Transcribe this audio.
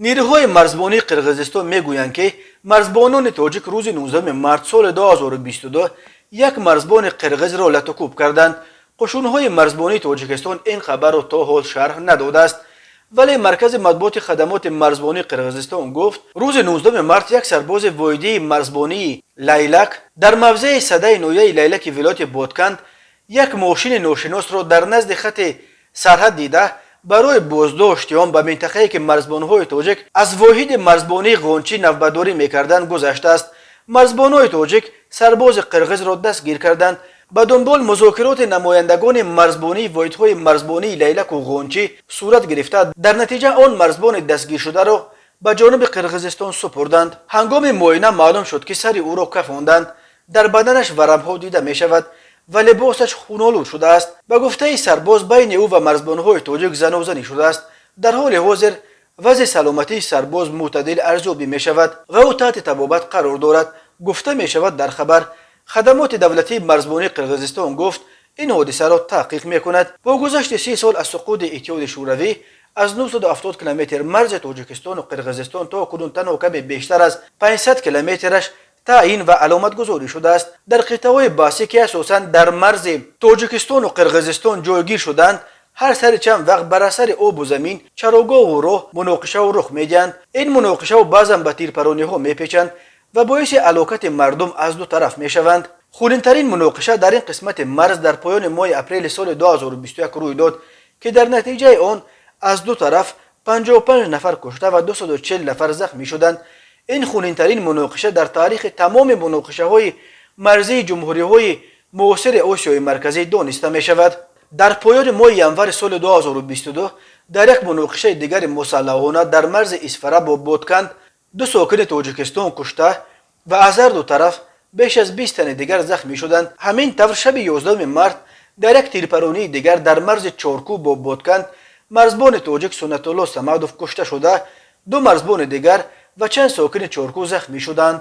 Нерӯҳои марзбонии Қирғизистон мегӯянд, ки марзбонони тоҷик рӯзи 19 март соли 2022 як марзбони қирғизро латукӯб карданд. Қушунҳои марзбонии Тоҷикистон ин хабарро то ҳол шарҳ надодааст, вале маркази матбуоти хадамоти марзбонии Қирғизистон гуфт, рӯзи 19 март як сарбози воҳиди марзбонии Лайлак дар мавзеи садаи ноҳияи Лайлаки вилояти Ботканд як мошини ношиносро дар назди хати сарҳад дида, барои боздошти он ба минтақае, ки марзбонҳои тоҷик аз воҳиди марзбонии Ғончӣ навбатдорӣ мекарданд, гузаштааст. Марзбонҳои тоҷик сарбози қирғизро дастгир карданд. Ба дунбол музокироти намояндагони марзбонии воҳидҳои марзбонии Лайлаку Ғончӣ сурат гирифта, дар натиҷа он марзбони дастгиршударо ба ҷониби Қирғизистон супурданд. Ҳангоми муоина маълум шуд, ки сари ӯро кафонданд, дар баданаш варамҳо дида мешавад ва либосаш хунолуд шудааст. Ба гуфтаи сарбоз, байни ӯ ва марзбонҳои тоҷик занозанӣ шудааст. Дар ҳоли ҳозир вазъи саломатии сарбоз мӯътадил арзёбӣ мешавад ва ӯ таҳти табобат қарор дорад, гуфта мешавад дар хабар. Хадамоти давлатии марзбонии Қирғизистон гуфт, ин ҳодисаро таҳқиқ мекунад. Бо гузашти 30 сол аз суқути Иттиҳоди Шӯравӣ, аз 970 километр марзи Тоҷикистону Қирғизистон то кунун танҳо каме бештар аз 500 километраш таъин ва аломатгузорӣ шудааст. Дар қитъаҳои баҳсӣ, ки асосан дар марзи Тоҷикистону Қирғизистон ҷойгир шуданд, ҳар сари чанд вақт бар асари обу замин, чарогоҳу роҳ муноқишаҳо рух медиҳанд. Ин муноқишаҳо баъзан ба тирпарониҳо мепечанд ва боиси ҳалокати мардум аз ду тараф мешаванд. Хунинтарин муноқиша дар ин қисмати марз дар поёни моҳи апрели соли 2021 рӯй дод, ки дар натиҷаи он аз ду тараф 55 нафар кушта ва 240 нафар захмӣ шуданд. Ин хунинтарин муноқиша дар таърихи тамоми муноқишаҳои марзии ҷумҳуриҳои муосири Осиёи Марказӣ дониста мешавад. Дар поёни моҳи январи соли 2022 дар як муноқишаи дигари мусаллаҳона дар марзи Исфара бо Ботканд ду сокини Тоҷикистон кушта ва аз ҳар ду тараф беш аз 20 тани дигар захмӣ шуданд. Ҳамин тавр, шаби 11 март дар як тирпаронии дигар дар марзи Чоркӯ бо Ботканд марзбони тоҷик Суннатулло Самадов кушта шуда, ду марзбони дигар ва чанд сокини Чоркӯ захмӣ шуданд.